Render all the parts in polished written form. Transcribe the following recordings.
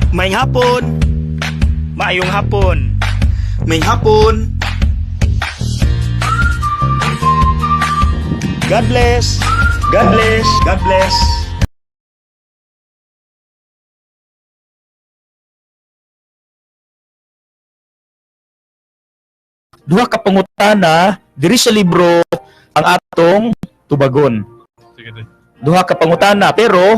Maayong hapon. Maayong hapon. Maayong hapon. God bless. God bless. God bless. Duha ka pangutana diri sa libro ang atong tubagon. Sige, Doy. Duha ka pangutana pero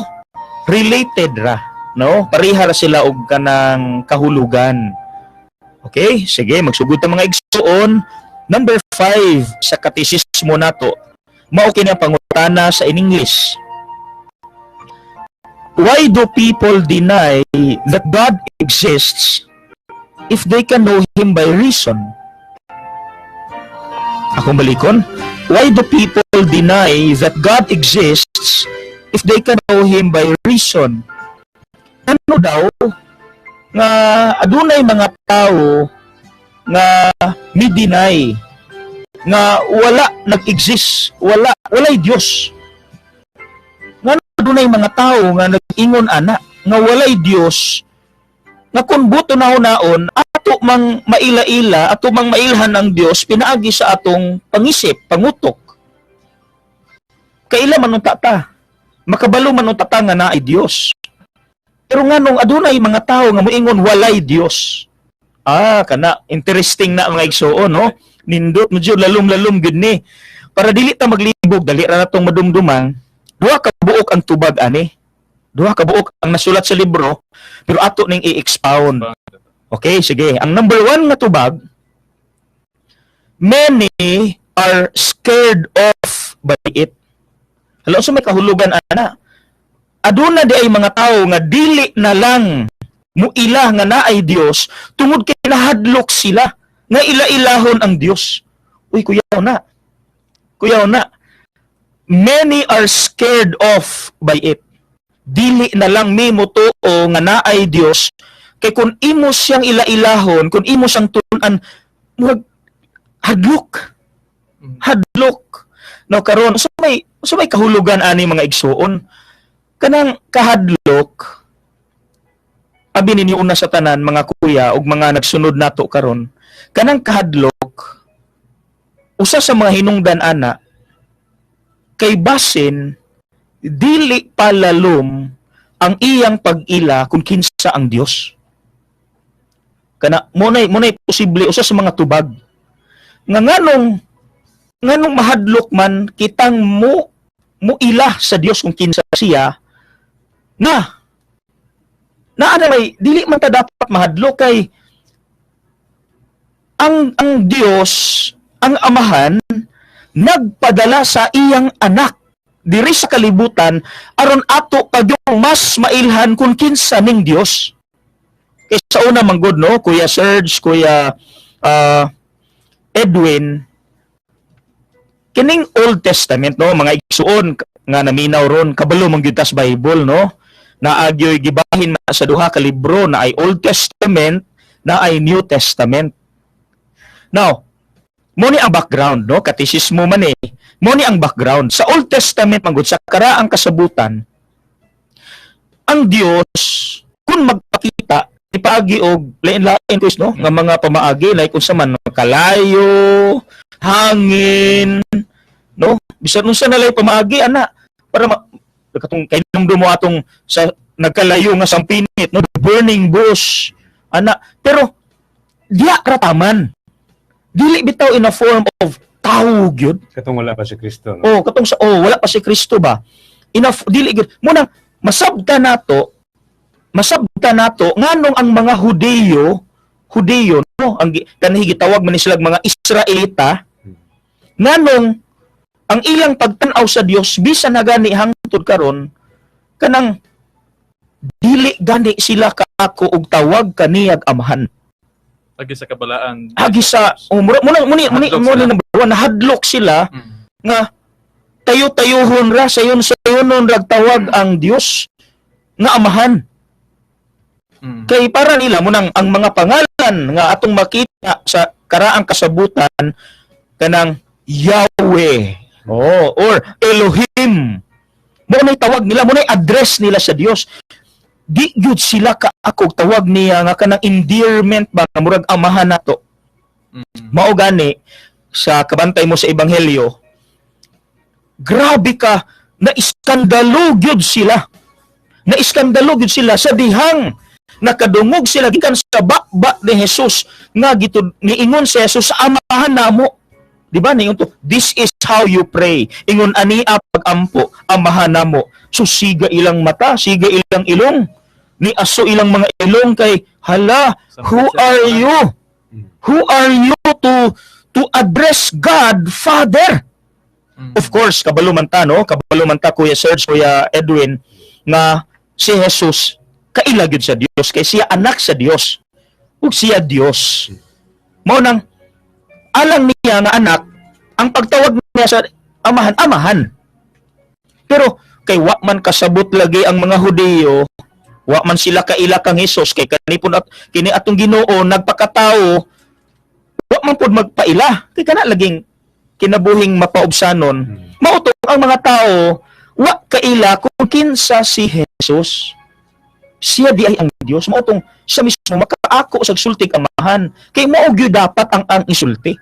related ra, no? Pareha ra sila og kanang kahulugan. Okay, sige, magsugod ta, mga igsuon. Number 5 sa katisismo nato. Mao kini ang pangutana sa in English. Why do people deny that God exists if they can know Him by reason? Akong balikon. Why do people deny that God exists if they can know Him by reason? Ano daw nga adunay mga tao nga mi-deny nga wala nag-exist, wala walay Dios? Nga adunay mga tao nga nag-ingon ana nga walay Dios, nga kung buto na hunaon ato mang maila-ila, ato mang mailhan ang Dios pinaagi sa atong pangisip, pangutok. Kaila man unta ta, makabalo man unta ta nga naay Dios. Pero nganong adunay mga tao nga moingon walay Dios? Ah, kana interesting na, mga igsuon, no? Nindot medyo lalom-lalom gud ni. Para dili ta maglibog, dali ra natong madumduman. Duha ka buok ang tubag ani. Duha ka buok ang nasulat sa libro, pero ato ning i-expound. Okay, sige. Ang number 1 nga tubag, many are scared off by it. Hala, unsa may kahulugan ana? Aduna di ay mga tao nga dili na lang muila nga naay Dios tungod kay nahadlok sila nga ila-ilahon ang Dios. Uy, kuyaw na. Kuyaw na. Many are scared off by it. Dili na lang mi motuo nga naay Dios kay kung imo siyang ila-ilahon, kung imo siyang tun-an, murag hadlok. Hadlok. No, karon sa may kahulugan ani, mga igsuon? Kanang kahadlok, abi ninyo, una sa tanan, mga kuya ug mga nagsunod nato karon, kanang kahadlok, usa sa mga hinungdan ana kay basin dili palalom ang iyang pag-ila kung kinsa ang Dios. Kana mo nay posible usa sa mga tubag nga nganong mahadlok man kitang mo ila sa Dios kung kinsa siya, na na ana may dili man ta dapat mahadlok kay ang Dios ang Amahan nagpadala sa iyang anak diri sa kalibutan aron ato pagyong mas mailhan kung kinsa ning Dios. Kay sa una man gud, no, Kuya Serge, Kuya Edwin, kining Old Testament, no, mga igsuon nga naminaw ron, kabalo man gyud tas Bible, no, naagyoy gibahin na sa duha ka libro na ay Old Testament na ay New Testament. Now, mo ni ang background, no, katisismo man eh. Mo ni ang background sa Old Testament man gud, sa karaang kasabutan, ang Dios kung magpakita ipaagi og lain-lain kuis, no, nga mga pamaagi, like unsa man, kalayo, hangin, no, bisan unsa na lay pamaagi ana para katong kay mo atong sa nagkalayo nga sampinit, no, the burning bush ana. Pero diya ra taman, dili bitaw in a form of tao gyud. Katong wala pa si Kristo, no? Oh, katong sa, oh, wala pa si Kristo ba? Enough dili gyud. Munang masabta nato nganong ang mga Hudeyo, Hudeyo, no, ang kanhi gitawag man ni sila mga Israelita, nganong ang ilang pagtan-aw sa Dios bisan na gani hangtod karon kanang dili gani sila kaako og tawag kaniyag Amahan. Agi sa kabalaan. Agi sa, oh, mura muna muni muni Nahadlok muni sila. Number one, nahadlok sila nga tayo-tayuhon ra, sayon sayonon rag tawag ang Dios nga Amahan. Kay para nila munang ang mga pangalan nga atong makita sa karaang kasabutan, kanang Yahweh, oh, or Elohim. Mo nay tawag nila, mo nay address nila sa Dios. Di gyud sila kaakog tawag niya nga kanang endearment ba, nga murag amahan nato. Mao gani sa kabantay mo sa ebanghelyo, grabe ka na iskandalo gyud sila. Na iskandalo gyud sila sa dihang nakadungog sila gikan sa baba ni Jesus nga gitud niingon si Jesus, "Amahan namo." Di ba niingon to, "This is how you pray." Ingon ani pag-ampo, "Amahan namo." So siga ilang mata, siga ilang ilong. Ni aso ilang mga ilong kay hala, who are you? Who are you to address God Father? Of course, kabalo man ta, no? Kabalo man ta, Kuya Serge, Kuya Edwin, nga si Jesus kaila gyud sa Dios kay siya anak sa Dios. Ug siya Dios. Mao nang alang niya nga anak, ang pagtawag niya sa amahan, amahan. Pero kay wa man kasabot lagi ang mga Hudiyo, wa man sila kaila kang Hesus kay kanipon at kini atong Ginoo nagpakatao, wa man pud magpaila. Kay kana laging kinabuhing mapaubsanon. Mao to ang mga tao wa kaila kung kinsa si Jesus. Siya di ay ang Dios. Mao tong siya mismo makaako sa sultig amahan. Kay mao gyud dapat ang isulti.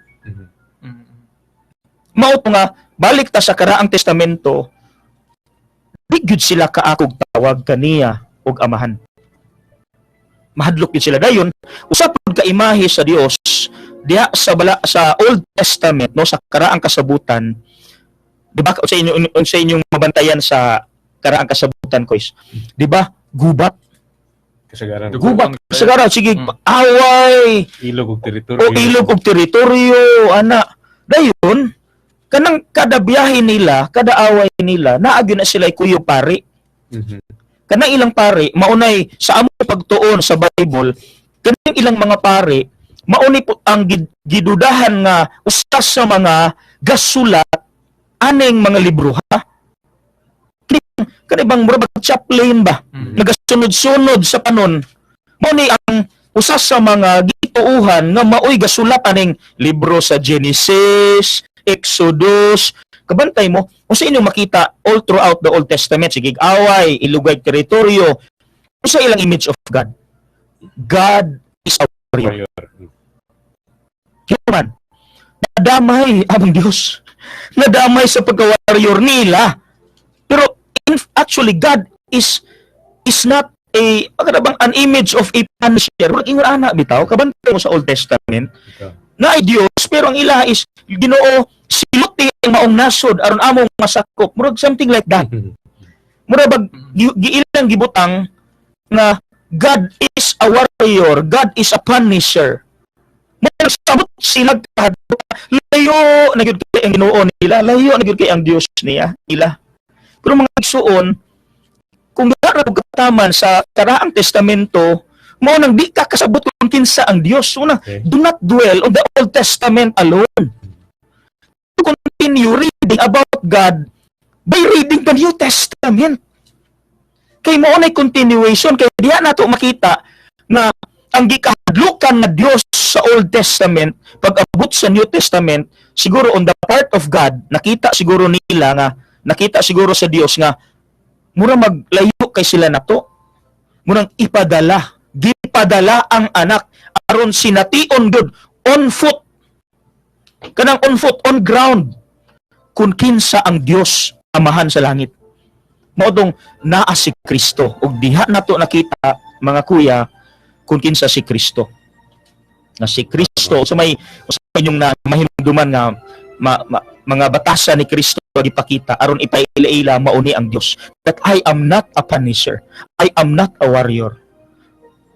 Mao to nga balik ta sa Karaang Testamento, di gyud sila kaakog tawag kaniya og amahan. Mahadlok gyud sila dayon. Usa pud ka imahe sa Dios diha sa bala sa Old Testament, no, sa Karaang Kasabutan. Di ba sa inyong mabantayan sa Karaang Kasabutan, koys? Di ba? Gubat. Kasagaran. Gubat. Kasagaran sige away. Ilog ug teritoryo. O ilog og teritoryo ana. Dayon kanang kada biyahe nila, kada away nila, naa gyud na sila kuyog pari. Kanang ilang pari maunay sa amo pagtuon sa Bible, kanang ilang mga pari mauni po ang gidudahan nga usa sa mga gasulat aning mga libro, ha. Kani bang mura bag chaplain ba? Nagasunod-sunod sa panon. Mao ni ang usa sa mga gituuhan nga maoy gasulat aning libro sa Genesis, Exodus. Kabantay mo, unsa inyong makita all throughout the Old Testament, sige away, ilugay teritoryo, unsa ilang image of God? God is a warrior. Warrior. Human. Nadamay ang Diyos. Nadamay sa pagka-warrior nila. Pero actually, God is not a ano bang an image of a punisher. Murag ingon ana bitaw, kabantay mo sa Old Testament. Ikaw. Na ay Dios pero ang ila is, "Ginoo, siluti ang maong nasod aron among masakop." Murag something like that. Mura bag giilang gibutang nga God is a warrior, God is a punisher. Mura sabot sila kahadlok. Layo na gyud kay ang Ginoo nila, layo na gyud kay ang Dios niya nila. Pero mga igsuon, kung diha ra kataman sa Karaang Testamento, mao nang di ka kasabot kung kinsa ang Dios. Una, do not dwell on the Old Testament alone. To continue reading about God by reading the New Testament. Kay mao nay continuation, kay diha nato makita na ang gikahadlukan na Dios sa Old Testament, pag abot sa New Testament, siguro on the part of God, nakita siguro nila nga nakita siguro sa Dios nga mura maglayo kay sila nato. Murang ipadala, gipadala ang anak aron sination gud on foot. Kanang on foot, on ground, kung kinsa ang Dios Amahan sa langit. Mao tong naa si Kristo ug diha nato nakita, mga kuya, kung kinsa si Kristo. Nga si Kristo sa may sa inyong na mahinumduman nga mga batasan ni Kristo gipakita aron ipaila-ila mauni ang Dios. That I am not a punisher. I am not a warrior.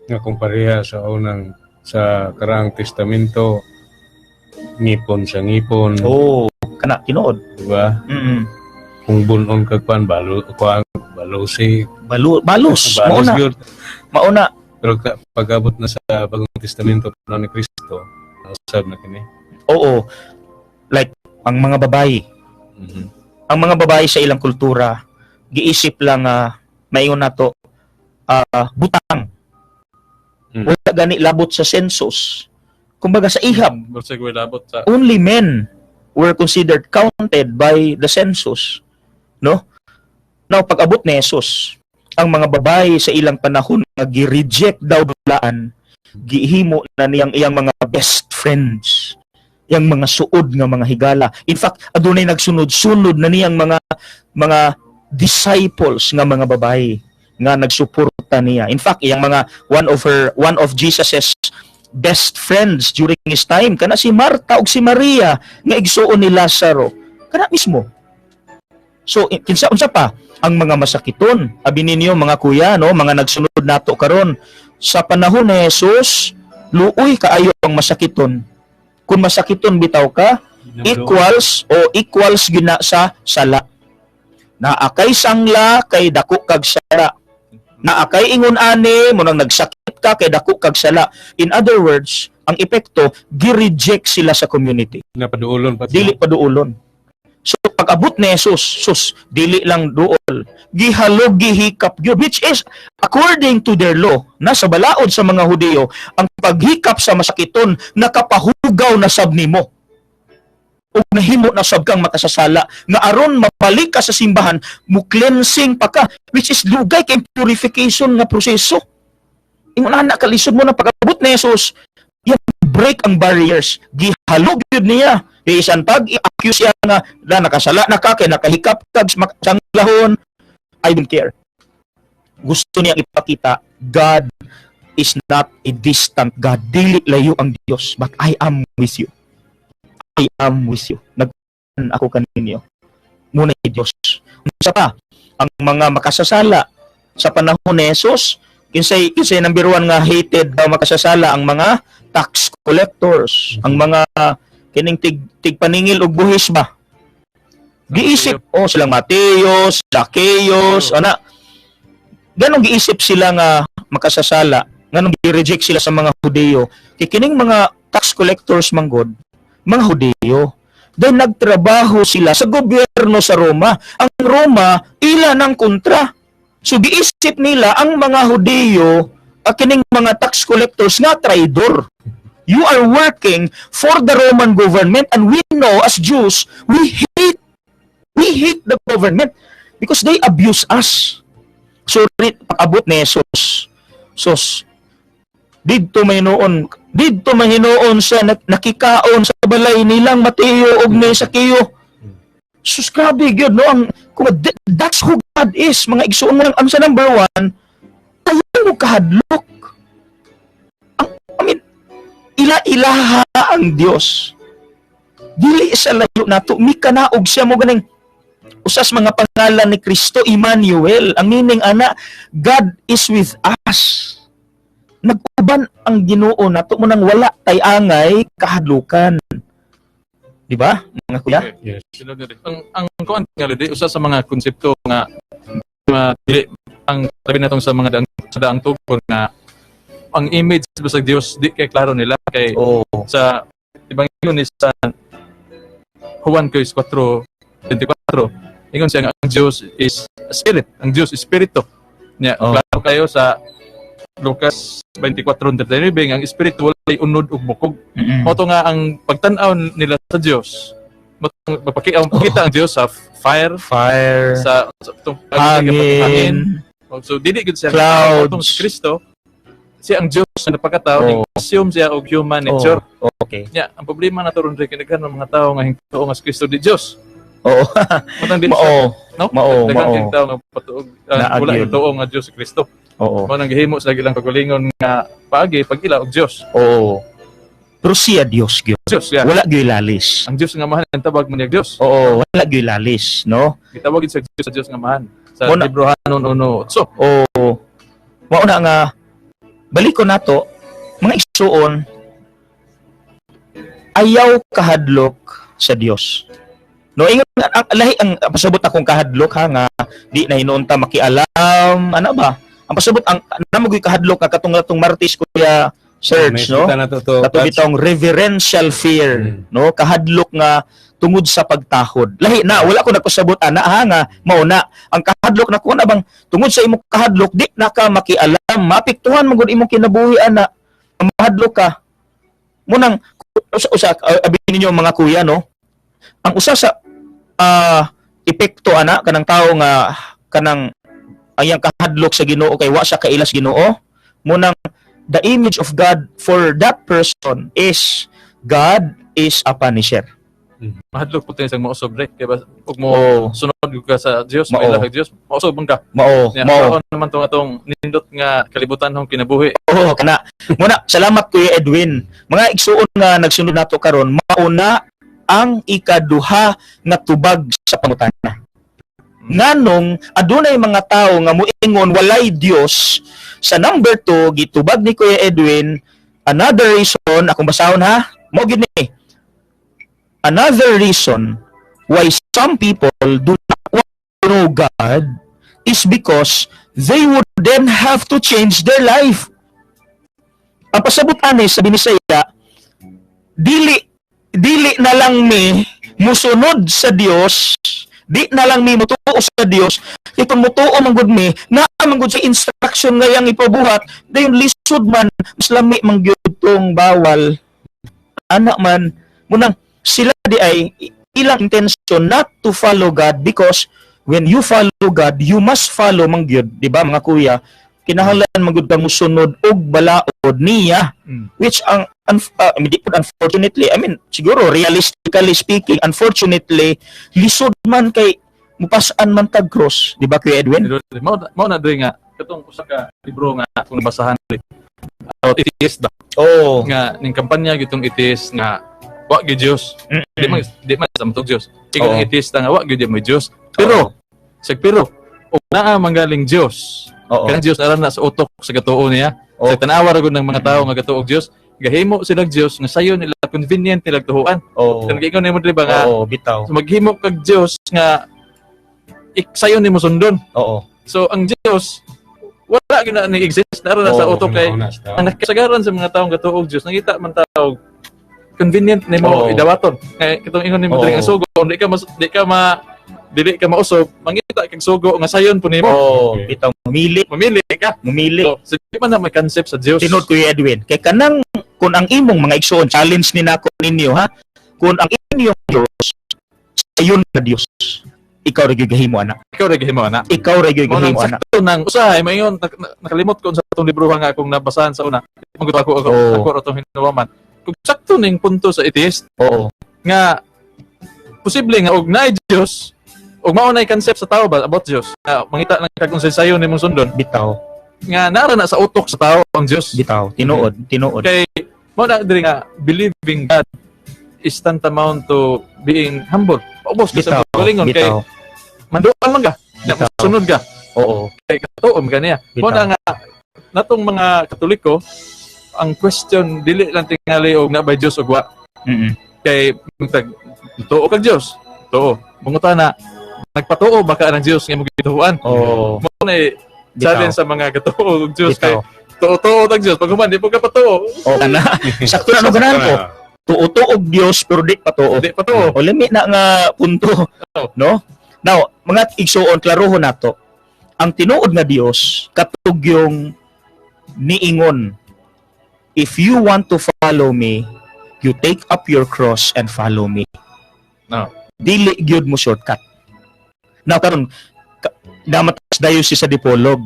Nga kung pareha sa unang sa Karaang Testamento, ngipon sa ngipon, Oh, kana tinuod. Di ba? Kung bunon kag kuan balo kuan balosi. Balos, balos mauna, gyud. Mauna. Pero pag-abot na sa Bagong Testamento panahon ni Kristo, usab na kini. Oo. Like ang mga babae, ang mga babae sa ilang kultura giisip lang maingon nato butang. Wala gani labot sa census. Kumbaga sa ihap, Bursag way labot sa only men were considered counted by the census. No? Now, pag abot ni Jesus, Ang mga babae sa ilang panahon nga gi-reject daw balaan, gihimo na niyang iyang mga best friends, yang mga suod nga mga higala. In fact, adunay nagsunod-sunod na niyang mga disciples nga mga babae nga nagsuporta niya. In fact, iyang mga one of her one of Jesus's best friends during his time kana si Marta ug si Maria nga igsuon ni Lazaro. Kana mismo. So kinsa unsa pa ang mga masakiton? Abi ninyo, mga kuya, no, mga nagsunod nato karon sa panahon ni Jesus, luoy kaayo ang masakiton. Kung masakiton bitaw ka, equals o equals gina sa sala. Naa kay sangla kay dako kag sala. Naa kay ingon ani mo nang nagsakit ka kay dako kag sala. In other words, ang epekto, gi-reject sila sa community. Napaduolon pa sila. Dili pa duolon. So pag abot ni Jesus, sus, dili lang duol, gihalog, gihikap gyud, which is according to their law, nasa balaod sa mga Hudiyo, ang paghikap sa masakiton nakapahugaw na sab nimo. Ug nahimo na sab kang makasasala nga aron mabalik ka sa simbahan, mo cleansing pa ka, which is dugay kay purification nga proseso. Ingon ana kalisod mo na pag-abot ni Jesus, yan break ang barriers. Gihalog gyud niya. Bisan pag i-accuse siya nga na nakasala na ka kay nakahikap kag sanglahon, I don't care. Gusto niya ipakita, God is not a distant God. Dili layo ang Dios, but I am with you. I am with you. Nag ako kaninyo. Muna Diyos. Unsa pa? Ang mga makasasala sa panahon ni Jesus, kinsay kinsay number one nga hated daw makasasala? Ang mga tax collectors, ang mga kining tig tigpaningil og buhis ba? Giisip, oh, silang Mateo, Zacchaeus, ana. Ganong giisip sila nga makasasala, nganong gi-reject sila sa mga Hudiyo? Kay kining mga tax collectors manggod, mga Hudiyo. Then nagtrabaho sila sa gobyerno sa Roma. Ang Roma, ila ng kontra. So giisip nila ang mga Hudiyo, kining mga tax collectors nga traidor. You are working for the Roman government and we know as Jews, we hate the government because they abuse us. So pag-abot ni Jesus, sus, didto may hinuon siya nakikaon sa balay nilang Mateo ug ni Sakeo. Sus, grabe gyud, no, ang kung that's who God is, mga igsuon mo. Ang sa number one, ayaw mo kahadlok. Ang, I mean, ila-ilaha ang Dios. Dili sa layo nato, mikanaog siya mo ganing usas mga pangalan ni Kristo, Emmanuel. Ang meaning ana, God is with us. Nag-uban ang Ginoo nato mo nang wala tay angay kahadlukan. Di ba, mga kuya? Yes. Sunod na rin. Ang kuan nga di usa sa mga konsepto nga nga dili ang tabi natong sa mga daang, sa daang tukon nga ang image ba sa Dios di kay klaro nila kay sa Ebanghelyo ni sa Juan 4:24, ingon siya nga ang Dios is a spirit, ang Dios espiritu niya. Klaro kayo sa Lucas 24:39 nga ang espiritu walay unod ug bukog. Mao to nga ang pagtan-aw nila sa Dios, mapakita ang Dios sa fire, Fire, sa itong hangin, So dili gud siya clouds. Atong si Kristo, siya ang Dios na napakatao, assume siya og human nature. Nya, ang problema na to ron kay daghan ng mga tao nga hingtuo nga si Kristo di Dios. Matang dili siya, Mao. No? Mao, Daghan mao. kayong tao nga patuog, Naa wala gyud. hingtuo nga Dios si Kristo. Mao nang gihimo sa ilang kagalingon nga paagi pag-ila og Dios. Oo. Pero siya Dios gyud. Dios, yeah. Wala gyud lalis. Ang Dios nga Amahan ang tawag man niya Dios. Oo, wala gyud lalis, no? Gitawag gid sa Dios sa Dios nga Amahan sa Muna- Hebreohanon 1:8. Oo. Mao na nga baliko nato, mga igsuon, ayaw kahadlok sa Dios. No, ingon ang lahi ang pasabot akong kahadlok ha nga di na hinuon ta makialam ana ba? Ang pasabot ang namo gyud kahadlok nga katong atong Martes, Kuya Serge, no? Kita na to. Kato bitong reverential fear, no? Kahadlok nga tungod sa pagtahod. Lahi na, wala ko nagpasabot ana ha nga mao na. Ang kahadlok na kuan bang tungod sa imong kahadlok di na ka makialam, maapektuhan man gud imong kinabuhi ana. Mahadlok ka. Munang usa usa abi ninyo, mga kuya, no? Ang usa sa epekto ana kanang tao nga kanang Ang iyang kahadlok sa Ginoo kay wa siya kaila sa Ginoo. Munang the image of God for that person is God is a punisher. Mahadlok po tayo sa mausog re. Kaya ba, ug mo sunod gyud ka sa Dios, Mao. maila kag Dios, mausog man ka. Mao, Nya, mao. kaon naman tong atong nindot nga kalibutan hong kinabuhi. Oo, kana. Muna, salamat, Kuya Edwin. Mga igsuon nga nagsunod nato karon, mauna ang ikaduha nga tubag sa pangutana. Nganong adunay mga tawo nga muingon walay Dios? Sa number 2, gitubag ni Kuya Edwin, another reason, akong basahon ha, mao gyud ni. Another reason why some people do not want to know God is because they would then have to change their life. Ang pasabot ani sa Binisaya, dili dili na lang mi musunod sa Dios, di na lang mi mutuo sa Dios, kay kung mutuo man gud mi, naa man gud sa instruction nga yang ipabuhat, dayon lisod man, mas lami man gyud tong bawal. Ana man, munang sila di ay ilang intention not to follow God because when you follow God, you must follow man gyud, di ba, mga kuya? Kinahanglan man gud ka musunod og balaod niya which ang hindi po unfortunately, I mean, siguro realistically speaking, unfortunately, lisod man kay mupasan man tag cross, di ba, Kuya Edwin? Mao na diri nga katong usa ka libro nga akong nabasahan diri. About atheist ba nga ning kampanya gitong atheist nga wa gyud Dios. Di man sa matog Dios. Ikaw ang atheist nga wa gyud may Dios. Pero sag pero og naa manggaling Dios. Kanang Dios ara na sa utok sa gatuo niya. Sa tanawa ra gud ng mga tawo nga gatuo og Dios, gahimo sila og Dios nga sayo nila, convenient nila tuhuan. Kanang giingon nimo diri ba nga Oo, bitaw. So, maghimo kag Dios nga sayo nimo sundon. So ang Dios wala gyud na ni exist na na sa utok kay Una, sa tao. Ang nakasagaran sa mga taong gatuo og Dios, nangita man tao convenient nimo idawaton. Kay katong ingon nimo diri nga sugo, di ka dili ka mausog, mangita kag sugo nga sayon po nimo. Oo, bitaw, mamili. Mamili ka. Mamili. So di man na may concept sa Dios. Tinuod, Kuya Edwin. Kay kanang kung ang imong mga igsoon, challenge ni nako ninyo ha. Kung ang inyong Dios sayon na Dios, ikaw ra gyud gahimo ana. Ikaw ra gihimo ana. Ikaw ra gyud Mao nang gahimo ana. sakto nang usahay mayon nakalimot ko sa atong libro nga akong nabasahan sa una. Magud ako ako ra atong hinuwaman. Kung sakto ning punto sa atheist nga posible nga og naay Dios ug mao nay concept sa tao ba about Dios nga mangita lang kag unsay sayo nimong sundon Bitaw, nga nara na sa utok sa tao ang Dios. Bitaw. Tinuod, tinuod. Kay mao na diri nga believing God is tantamount to being humble. Paubos ka sa galingon kay manduan man ka. Na sunod ka. Kay katuom ka niya. Mao Bitaw. na nga natong mga Katoliko, ang question dili lang tingali og na by Dios og wa kay tag tuo kag Dios. Tuo. Mangutana, nagpatuo ba ka ng Dios nga imong gituohan? Oo. Mao na challenge sa mga gatuo og Dios kay Bitaw. tuo-tuo tag Dios pag human di po ka patuo. Oh, kana. Sakto na no ganahan ko. Tuo-tuo og Dios pero di patuo. Di patuo. O lami na nga punto, no? Now, mga igsuon, klarohon nato. Ang tinuod nga Dios katugyong niingon, "If you want to follow me, you take up your cross and follow me." No. Dili gyud mo shortcut. Now karon damat sa diocese sa Dipolog.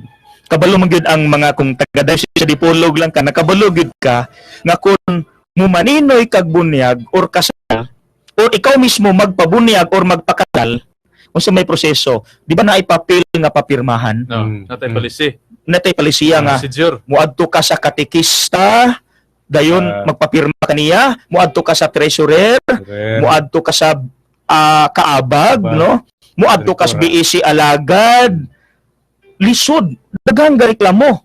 Kabalo man gyud ang mga kung taga diocese sa Dipolog lang ka, nakabalo gyud ka nga kung mumaninoy kag bunyag or kasal or ikaw mismo magpabunyag or magpakasal, unsa may proseso, di ba naay papel nga papirmahan? No, natay polisi. Natay palisiya nga Procedure. Muadto ka sa katekista, dayon magpapirma ka niya, muadto ka sa treasurer, Correct. muadto ka sa kaabag, Kaabag. No, muadto ka sa Direktora. BAC alagad. Lisod, daghang reklamo.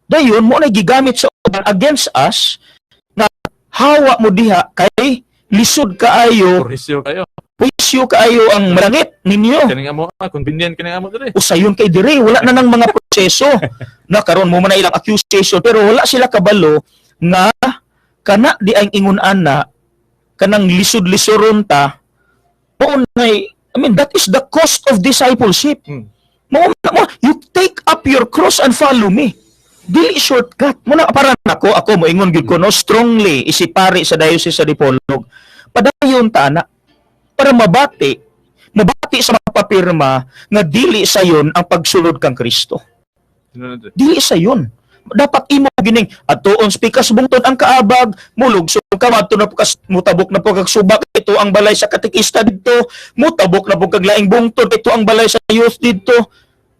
Dayon mo na gigamit sa uban against us na hawa mo diha kay lisod kaayo. Purhisyo kayo. Wisyo kaayo ang malangit ninyo. Kaning amo, convenient kaning amo diri. Usayon kay dire wala na nang mga proseso na karon mo man na ilang accusation, pero wala sila kabalo nga kana di ang ingon ana kanang lisod-lisoron ta mao nay. I mean, that is the cost of discipleship. Mo you take up your cross and follow me, dili shortcut mo na. Para nako, ako moingon gyud ko, no, strongly isipari sa diocese sa Dipolog, padayon ta ana para mabati Mabati sa mapapirma nga dili sayon ang pagsunod kang Kristo. Tinuod, Dre. Dili sayon. Dapat imo gining atuon pikas bungtod ang kaabag, mulugso ka, madto na po kas mutabok na po kag subak, ito ang balay sa katekista didto, mutabok na po kag laing bungtod, ito ang balay sa youth didto.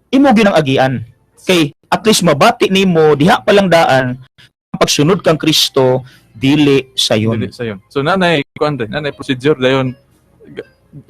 Imo ginang agian. Kay at least mabati nimo diha pa lang daan ang pagsunod kang Kristo dili sayon. Dili sayon. So nanay kuan, Dre, nanay procedure dayon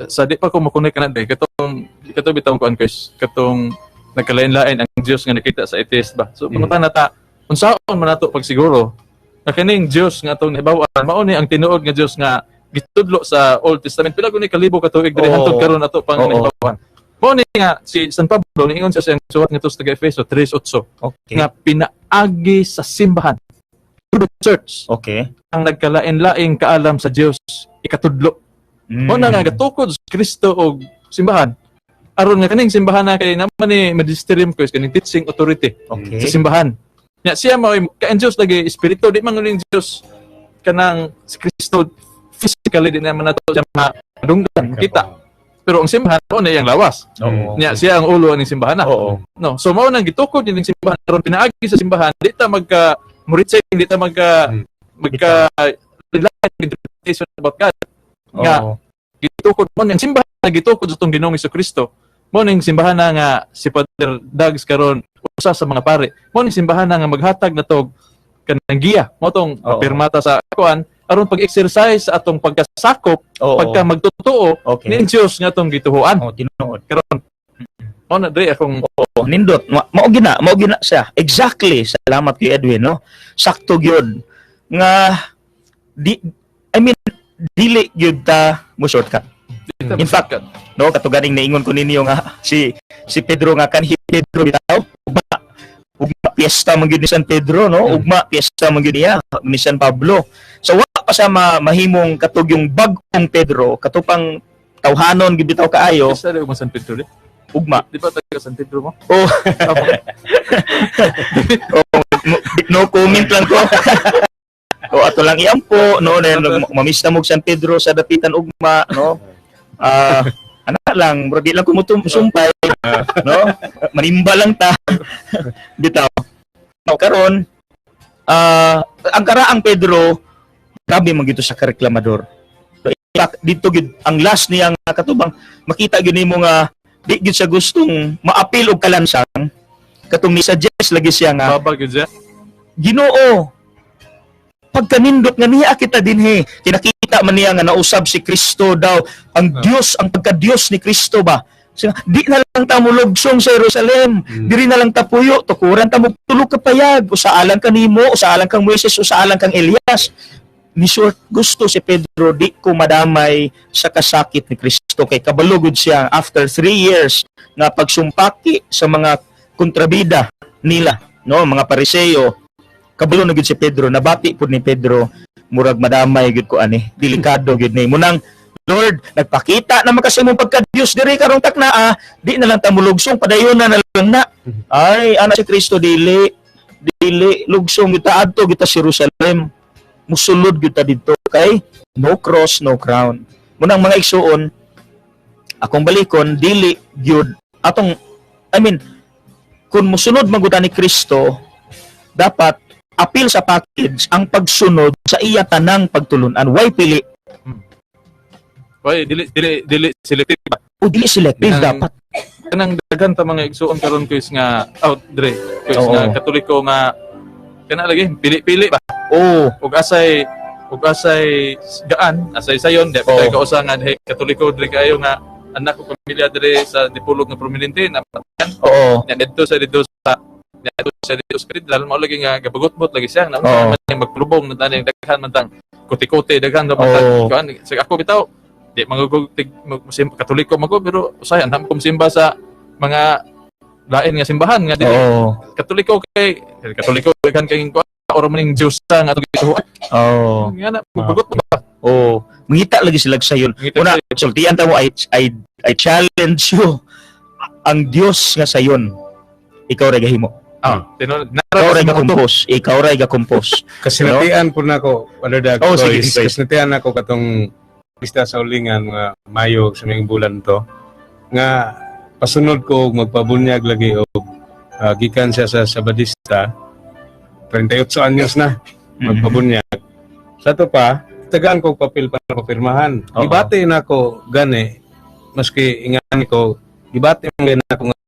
sa di pa ko mo-connect kana, Dre, katong kato bitawng kuan, Chris, katong nagkalain-lain ang Dios nga nakita sa atheist ba. So pangutana ta, unsaon man nato pagsiguro na kining Dios nga atong nahibaw-an mao ni ang tinuod nga Dios nga gitudlo sa Old Testament pila guni kalibo ka tuig diri hantod karon ato pang nahibaw-an? Mao ni nga si San Pablo niingon siya sa iyang suwat ngadto sa taga-Efeso 3:8 nga pinaagi sa simbahan, through the church, ang nagkalain-laing kaalam sa Dios ikatudlo. Mao na nga gatukod sa Kristo og simbahan. Aron nga kaning simbahan na kay naman ni magisterium ko is kaning teaching authority sa simbahan. Nya siya mao kay ang Dios lagi espiritu, di man nguning Dios kanang si Kristo physically, di naman nato siya madunggan, makita. Pero ang simbahan mao na iyang lawas. Nya siya ang ulo ning simbahan na. No, so mao nang gitukod ning simbahan aron pinaagi sa simbahan di ta magka muritsay, di ta magka magka lain interpretation about God. Nga gitukod mo ning simbahan na gitukod sa atong Ginoong Kristo. Mo ning simbahan na nga si Father Dags karon usa sa mga pare. Mo ning simbahan na nga maghatag na tog kanang giya mo tong pirmata sa kuan aron pag-exercise sa atong pagkasakop, pagka magtotoo ning Dios nga atong gituhuan. Oh, tinuod. Karon mo na, dre, akong Oh, nindot. Mao gina siya. Exactly. Salamat kay Edwin, no. Sakto gyud nga di, I mean, dili gyud ta mo shortcut. In fact, no, katuganing naingon ko ninyo nga si si Pedro nga kanhi Pedro bitaw, ugma ugma piyesta man gyud ni San Pedro, no? Ugma piyesta man gyud niya ni San Pablo. So wa pa sa mahimong katug yung bag-ong Pedro, katupang tawhanon gyud bitaw kaayo. Isa rin San Pedro di. Ugma. Di ba taga San Pedro mo? Oh. Oh, no comment lang ko. O ato lang iampo, no, then mamiss na mo San Pedro sa dapitan ugma, no. Ah, ana lang, murag di lang ko sumpay, no? Manimba lang ta. Bitaw. No, karon ang karaang Pedro, grabe man gyud to sa kareklamador. So, in fact, dito gyud ang last niya nga katubang makita gyud nimo nga di gyud siya gustong maapil og kalansang, katong ni suggest lagi siya nga Babag yun siya. "Ginoo, pagkanindot nga niya kita dinhi." Kinakita man niya nga nausab si Kristo daw, ang Dios, ang pagka-Dios ni Kristo ba. Siya, "Di na lang ta mulugsong sa Jerusalem. Diri na lang ta puyo, tukuran ta mo tulo ka payag, usaalan ka nimo, usaalan kang Moises, usaalan kang Elias." Ni short gusto si Pedro, di ko madamay sa kasakit ni Kristo kay kabalugod siya after 3 years nga pagsumpaki sa mga kontrabida nila, no, mga Pariseo. Kabalo na gyud si Pedro, nabati pud ni Pedro, murag madamay gyud ko ani, delikado gyud ni munang. "Lord, nagpakita naman kasi mong pagka-Diyos diri karong takna ah, di na lang ta mulugsong, padayon na, na lang na." Ay, ana si Kristo, "Dili, dili, lugsong gyud ta, adto gyud ta sa Jerusalem. Musulod gyud ta didto kay no cross, no crown." Munang mga igsuon, akong balikon, dili gyud atong, I mean, kung musunod man gud ta ni Kristo, dapat apil sa package ang pagsunod sa iya tanang pagtulunan. Why pili? Why dili dili dili selective ba? O dili selective dapat. Kanang daghan ta mga igsuon karon, kuis nga out dre kuis nga Katoliko nga kana lagi pili-pili ba ug asay gaan, asay sayon di pa kausa nga dihay Katoliko dre kayo nga anak ko pamilya dre sa Dipolog nga prominente na nya didto sa katedral mao lagi nga gabagot-bot lagi siya na man yang magplubong na taning daghan man tang kuti-kuti, daghan man tang kuan. Sa ako bitaw di magugog tig Katoliko man ko, pero usahay anam ko simba sa mga lain nga simbahan nga dili Katoliko kay Katoliko daghan kay kuan or maning Diyos nga atong gituhuan nga na magbagot ba. Oo. Mangita lagi sila sayon. Mangita Una, sila. sultian ta mo, I challenge you. Ang Dios nga sayon, ikaw ra gahimo. Ah, tinuod. Ikaw ra ga-compose. Ikaw ra ga-compose. Kasinatian po nako, Brother Dag. Oh, sige, Kois. sige. Kasinatian nako katong Sabatista sa Ulingan, mga Mayo sa mga bulan to, nga pasunod ko og magpabunyag lagi og gikan siya sa Sabadista, 38 anyos na magpabunyag. Sa to pa, tagaan ko og papel para papirmahan. Gibati na ko gani, maski ingani ko, gibati man gani ako nga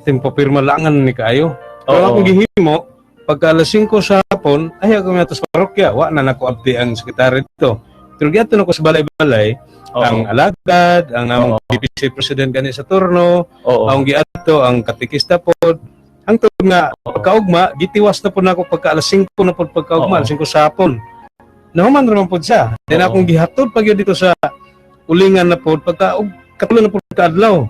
timpo pirma langan ni kaayo. Pero akong gihimo, pagka alas 5 sa hapon, ay ako nga sa parokya, wa na nako abdi ang sekretary dito. Pero giadto na ko sa balay-balay, ang alagad, ang among BPC president gani sa turno, ang giadto ang katekista pod. Hangtod nga pagkaugma, gitiwas na po nako pagka alas 5 na pod pagkaugma, alas 5 sa hapon. Nahuman ra man pod siya. Then akong gihatod pag dito sa Ulingan na pod pagka og katulo na pod kaadlaw.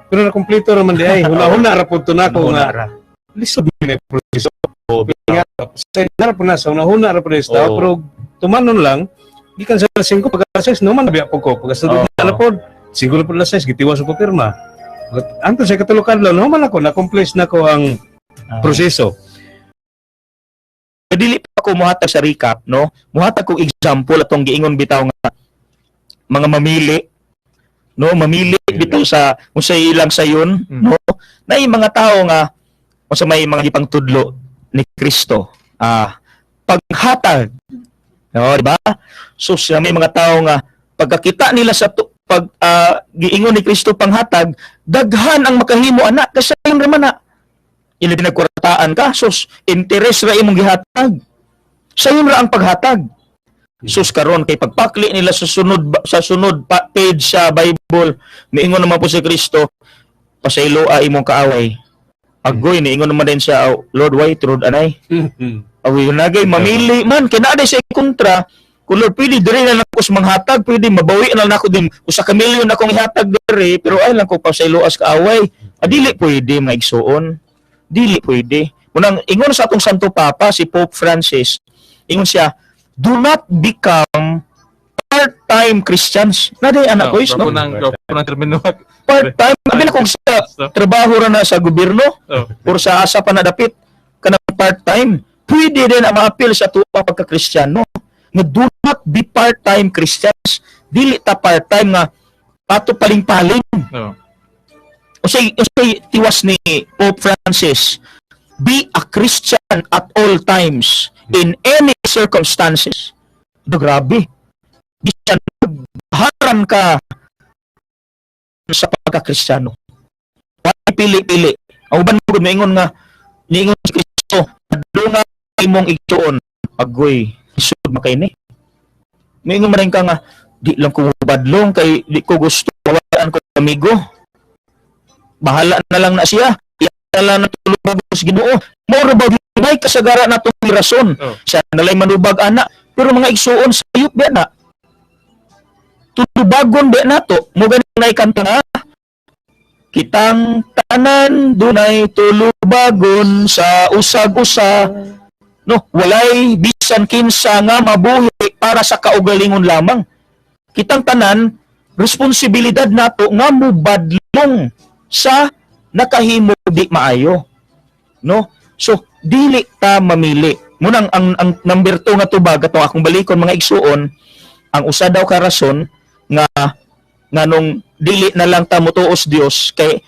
Pero na kompleto ra man di ay. Huna-huna ra pod to nako Huna nga ra. Lisod ni proseso. Nga sa na po na sa huna-huna ra pod sa pero tumanon lang gikan sa alas 5, pagka alas 6 naman na biya po ko, pagka sa na pod siguro pod alas 6 gitiwas ko pirma. Anto sa katulo kadlaw nahuman ako, na complete na ko ang proseso. Dili pa ko muhatag sa recap, no? Muhatag kog example atong giingon bitaw nga mga mamili, no? Mamili bitaw sa unsay ilang sayon, no? Naay mga tao nga unsa may mga gipangtudlo ni Kristo, paghatag, no, di ba? So sa may mga tao nga pagkakita nila sa pag giingon ni Kristo panghatag, daghan ang makahimo ana kasi sayon ra man na ila pinagkwartaan ka, sus, interes ra imong gihatag, sayon ra ang paghatag. Sus, karon kay pagpakli nila sa sunod page sa Bible, miingon naman po si Kristo, "Pasayloa imong kaaway." Agoy, niingon naman din siya, "Oh, Lord, why trud anay?" Awi nagay mamili man kay naa sa kontra. Kung Lord, pwede diri na lang ko sa manghatag, pwede mabawi na lang ako din usa ka milyon akong ihatag diri, pero ay lang ko pasayloa sa kaaway. Dili pwede, mga igsuon, dili pwede. Munang ingon sa atong Santo Papa si Pope Francis, ingon siya, "Do not become part-time Christians." Na day anak ko is, no? Gwapo ng termino. Part-time, abi na kung sa trabaho ra na sa gobyerno or sa asa pa na dapit kanang part-time, pwede din ang maapil sa tuwa pagka-Kristiyano. Nga do not be part-time Christians. Dili ta part-time nga ato paling-paling. Unsay tiwas ni Pope Francis? "Be a Christian at all times, in any circumstances." Do grabe. Bisan haran ka sa pagka-Kristiyano. Wala pili-pili. Ang uban mo moingon nga niingon si Kristo, "Adunga imong igsuon." Agoy, isod makaini. Moingon man rin ka nga di lang ko badlong kay di ko gusto mawaan ko amigo. Bahala na lang na siya. Iya na lang na tulog sa Ginoo. Mao ra ba may kasagara na itong rason. Siya nalay manubag ana. Pero mga igsuon, sayop ba na? Tulubagon ba nato? Mo gani nay kanta nga kitang tanan dunay tulubagon sa usag-usa, no? Walay bisan kinsa nga mabuhi para sa kaugalingon lamang. Kitang tanan, responsibilidad nato nga mubadlong sa nakahimo di maayo, no? So dili ta mamili. Munang ang number 2 nga tubag atong akong balikon, mga igsuon, ang usa daw ka rason nga nganong dili na lang ta motuos Dios kay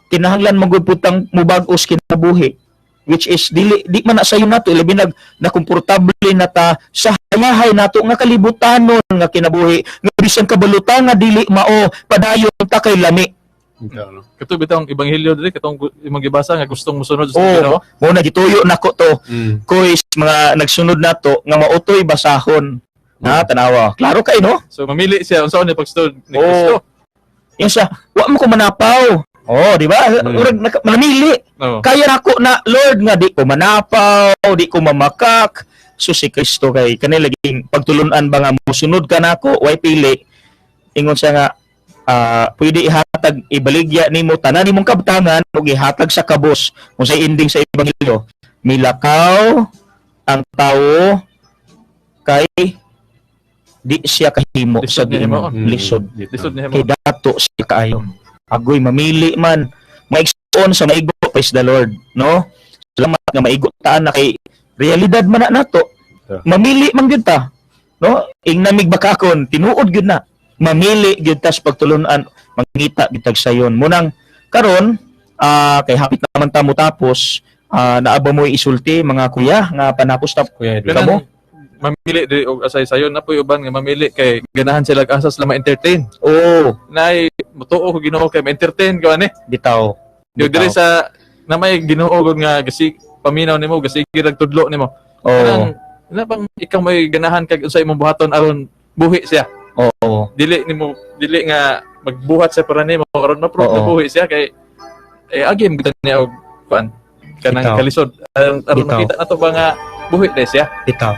kinahanglan man gud putang mubag-os kinabuhi, which is dili di man na sayo nato, ilabi nag na komportable na ta sa hayahay nato nga kalibutanon nga kinabuhi, nga bisan kabalutan nga dili mao, padayon ta kay lami. Ikaw, no? Kato bitong ebanghelyo diri katong imong gibasa nga gustong mosunod sa Oh, Ginoo. Mo na gituyo nako to kuis mga nagsunod nato nga mautoy basahon na tanawa, klaro kay, no? So mamili siya unsaon ni pagsunod ni Oo. Kristo. Yung siya, wa mo ko manapaw. Oh, di ba? Murag manamili. Kaya nako na, Lord, nga di ko manapaw, di ko mamakak. So si Kristo kay kanila laging pagtulunan ba nga mosunod ka nako, way pili. Ingon siya nga pwede ihatag, ibaligya nimo tanan nimong kabtangan ug ihatag sa kabos. Kung sa ending sa ebanghelyo, milakaw ang tawo kay di siya kahimo sa Lisod niya Ginoo. himuon. Lisod Lisod niya kay dato siya kaayo. Agoy, mamili man. Maigsoon sa maigo, praise the Lord, no? Salamat nga maigo taan na kay realidad man na nato. Mamili man gyud ta. No, ingnamig bakakon, tinuod gyud na. Mamili gyud tas pagtulunan, mangita gyud tag sayon. Munang karon kay hapit naman ta mo tapos, naa ba mo'y isulti, mga kuya, nga panapos ta? Kuya Edwin. Kamo? Mamili di og asay sayon na po'y uban nga mamili kay ganahan sila asa sila ma-entertain. Oh, Nay mutuo ko Ginoo kay ma-entertain ka ani. Bitaw. Yung diri sa na may Ginoo gud nga gasi paminaw nimo, gasigi rag tudlo nimo. Kanang na bang ikaw may ganahan kag unsa imong buhaton aron buhi siya. Dili nimo, dili nga magbuhat siya para nimo aron ma-prove na buhi siya kay eh agim gud niya og kuan kanang kalisod aron makita nato ba nga buhi na siya. Bitaw.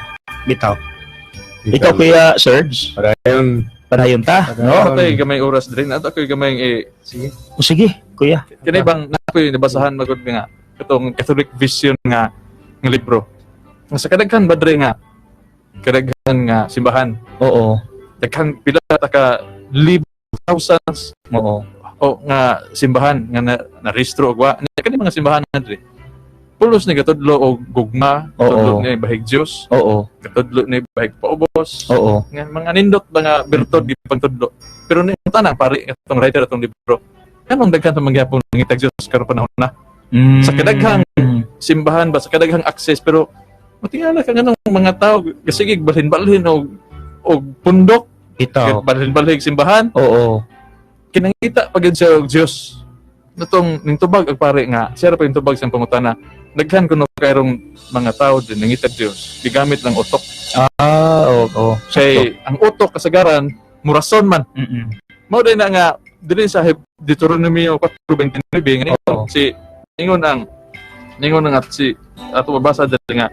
Bitaw. Ikaw, Kuya Serge, Padayon. padayon ta, no? Atay gamay oras diri na ato gamay eh. Sige. O sige, kuya. Kini bang nakoy nabasahan magud nga katong Catholic Vision nga nga libro. Nga sa kadaghan ba diri nga kadaghan nga simbahan, daghan pila ta ka libo, thousands o nga simbahan nga na, narehistro og wa niya kani mga simbahan nga diri. Pulos ni katudlo og gugma, katudlo ni bahig Dios, katudlo ni bahig paubos. Nga mga nindot mga bertod gipangtudlo. Pero ni tanang pari atong writer atong libro. Kanong daghan ta mangyapon ngitag Dios karon panahon na sa kadaghang simbahan ba, sa kadaghang access, pero matingala ka nganong mga tao gasigig balhin-balhin og pundok, balhin-balhin simbahan, kinangita pa gyud siya og Dios. Natong ning tubag ang pare nga siya ra pa yung tubag sa pangutana, daghan kuno kayrong mga tao din nangita Dios gigamit lang utok. Ah, oo. Kay ang utok kasagaran murason man. Mao din na nga diri sa Deuteronomio 4:29 nga ningon si ningon ang ningon ang at si ato mabasa diri nga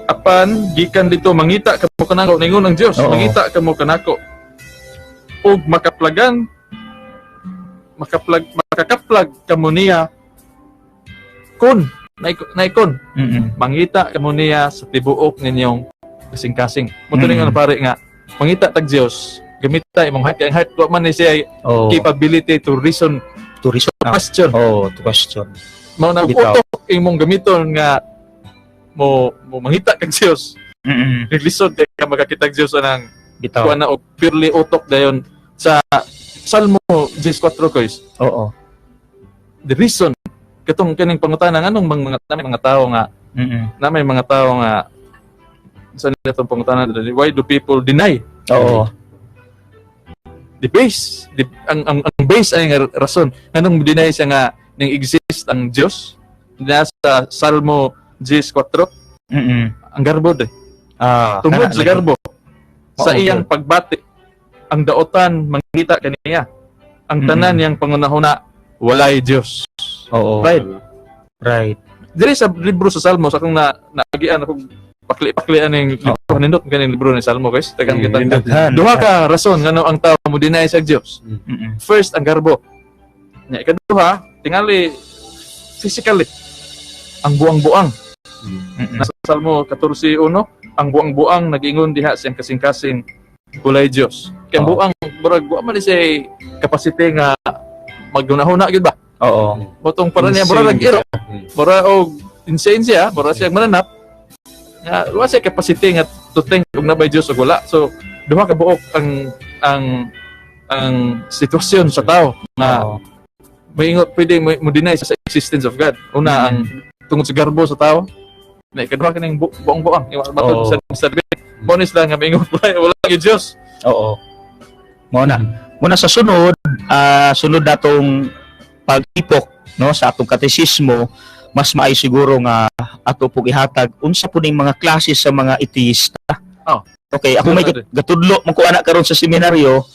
apan gikan dito mangita kamo kanako, ningon ang Dios, mangita kamo kanako ug makaplagan makaplag makakaplag kamo niya kun naikon mangita kamo niya sa tibuok ninyong kasing-kasing. Mo mm. Pare nga mangita tag Dios, gamita imong heart kay ang heart wa man ni siya capability to reason, To reason to question. Oh, to question. Mao na utok imong gamiton nga mo mo mangita kag Dios. Naglisod kay ka makakita og Dios anang kuan na og purely utok dayon sa Salmo 14 koys. The reason katong kaning pangutana nganong mga mga, mga tao nga na may mga tao nga sa nila itong pangutana, why do people deny the base, the, ang base ay nga rason nganong deny siya nga ning exist ang Dios nasa Salmo 14, ang garbo de tungod Kana sa lagi. Garbo sa iyang pagbati ang daotan mangita kaniya ang tanan niyang pangunahuna walay Dios. Right. Diri sa libro sa Salmo sa akong na naagian ako pakli-paklian ning libro, nindot kaning libro ni Salmo guys, tagan kita. Nindot. Daghan. Duha ka rason ngano ang tao mo deny sa Dios. First, ang garbo. Nya ikaduha, tingali physically ang buang-buang. Nasa Salmo 14:1, ang buang-buang nag-ingon diha siyang kasing-kasing, walay Dios. Kay ang buang murag wa man ni siya capacity nga maghunahuna gyud ba. Motong para niya mura Insane nag iro, mura og insane siya, mura siya mananap. Nga wa siya capacity nga to think og nabay Dios og wala. So duha ka buok ang sitwasyon sa tao nga maingot pwede mo deny sa existence of God. Una, ang tungod sa garbo sa tao. Na ikaduha kaning buong-buang yung matod sa debate. Mo ni sila nga maingot wala wala gyud Dios. Oo. Mao na. Muna sa sunod, sunod natong pag-ipok, no, sa atong katesismo, mas maayo siguro nga ato pug ihatag unsa po ning mga klase sa mga ateista. Okay, ako may gatudlo man ko ana karon sa seminaryo,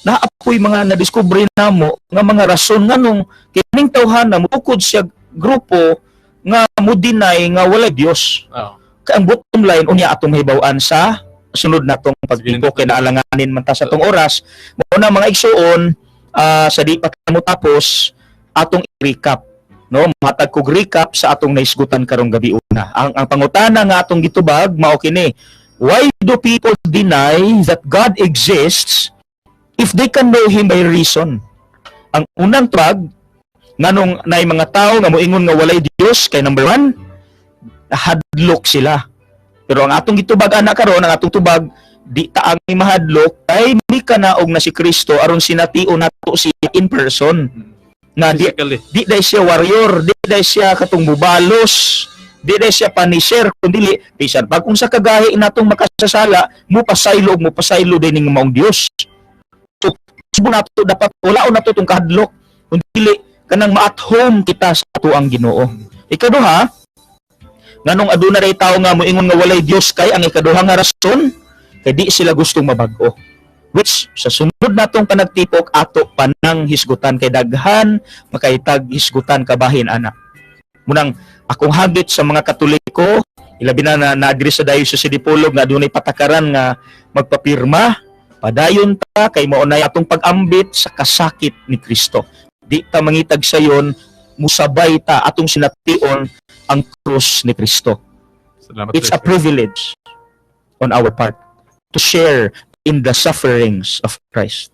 naapoy mga nadiskubre namo nga mga rason nganong kining tawhana mutukod siya grupo nga mo deny nga walay Dios. Kay ang bottom line unya atong mahibaw-an sa sunod natong pagtipok kay naalanganin man ta sa atong oras. Mao na, mga igsuon, sa di pa ta mo tapos atong i-recap, no, matag kog recap sa atong naisgutan karong gabi. Una, ang pangutana nga atong gitubag mao kini: why do people deny that God exists if they can know Him by reason? Ang unang tubag nganong naay mga tao nga moingon nga walay Dios kay number one, hadlok sila. Pero ang atong gitubag ana karon, ang atong tubag, di ta ang mahadlok kay mikanaog na si Kristo aron sination nato siya in person. Nga di Physically. di dai siya warrior, di dai siya katong bubalos, di dai siya punisher, kundi bisan pag kung sa kagahi natong makasasala, mo pasaylo og mo pasaylo din ning maong Dios. So, subo nato dapat wala nato tong kahadlok, kundi kanang ma-at home kita sa atoang Ginoo. Ikaduha, nganong aduna ray tawo nga moingon nga walay Dios, kay ang ikaduha nga rason kay di sila gustong mabag-o, which sa sunod natong panagtipok ato panang hisgutan kay daghan makaitag hisgutan kabahin ana. Munang akong hagit sa mga Katoliko, ilabi na na naadri sa Diocese sa Dipolog nga adunay patakaran nga magpapirma, padayon ta kay mao nay atong pag-ambit sa kasakit ni Kristo. Di ta mangitag sayon, musabay ta, atong sination ang krus ni Kristo. Salamat. It's a privilege on our part to share in the sufferings of Christ.